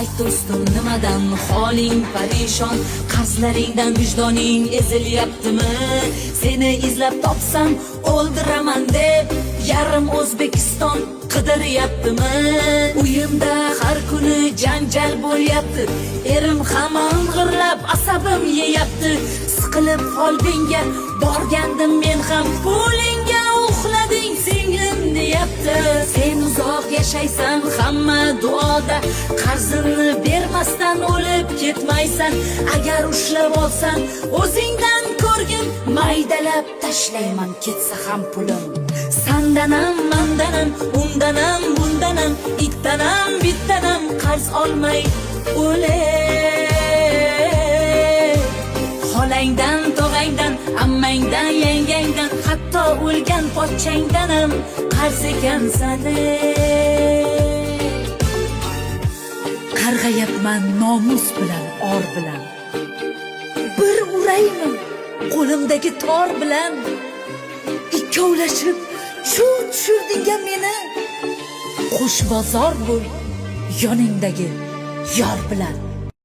Ayt, do'stim, nimadan holing parishon? Qarzlaringdan vijdoning ezilyaptimi? Seni izlab topsam, o'ldiraman deb yarim O'zbekiston qidiryaptimi? Uyimda har kuni janjal bo'lyapti, erim hamon g'irlab asabim yeyapti. Siqilib folbinga borgandim men ham, pulingga uxlading, singlim, deyapti. Sen uzoq yashaysan hamma duoda, qarzimni bermasdan o'lib ketmaysan. Agar ushlab olsam, o'zingdan ko'rgin, maydalab tashlayman, ketsa ham pulim. Sandanam, mandanam, undanam, bundanam, itdanam, bitdanam qarz olmay o'lay. Xolangdan, tog'angdan, ammangdan, yangangdan, hatto o'lgan pochchangdan ham qarz ekansan, ey. Qarg'ayapman nomus bilan, or bilan. Bir uraymi qo'limdagi tor bilan? Ikkovlashib chuv tushirding meni. Qo'shbozor bo'l yoningdagi yor bilan.